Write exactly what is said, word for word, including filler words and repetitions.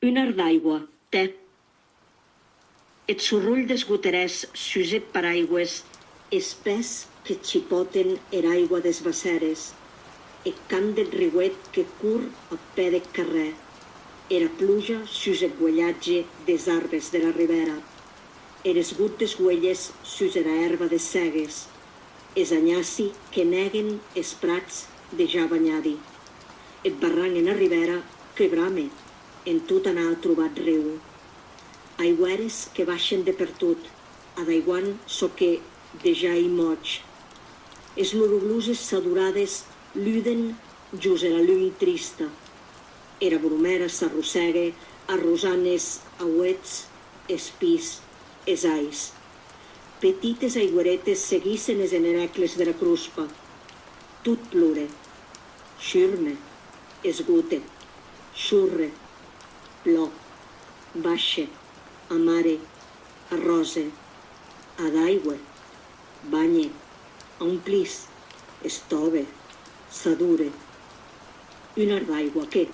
Un ar d'aigua, tè. Eth sorrolh des goterèrs sus eth paraigües, es pès que chipòten era aigua des bacères, eth cant deth riuet que cor ath pè deth carrèr, era ploja sus eth guelhatge des arbes dera ribèra, eres gotes guelhes sus era èrba des sègues, es anhaci que nèguen es prats dejà banhadi, eth barranc ena ribèra que brame en tot anar a trobar eth riu. Aigüères que baishen de pertot, adaiguant çò que dejà ei mòig. Es loroloses sadorades luden jos era lum trista. Era bromèra s'arrossègue arrosant es auets, es pins, es ais. Petites aigüeretes seguissen es enerècles dera crospa. Tot plore. Shurme. Esgote. Shorre. Plò. Baishe. Amare. Arròse. Adaigue. Banhe. Aumplís. Estòbe. Sadore. Un ar d'aigua que,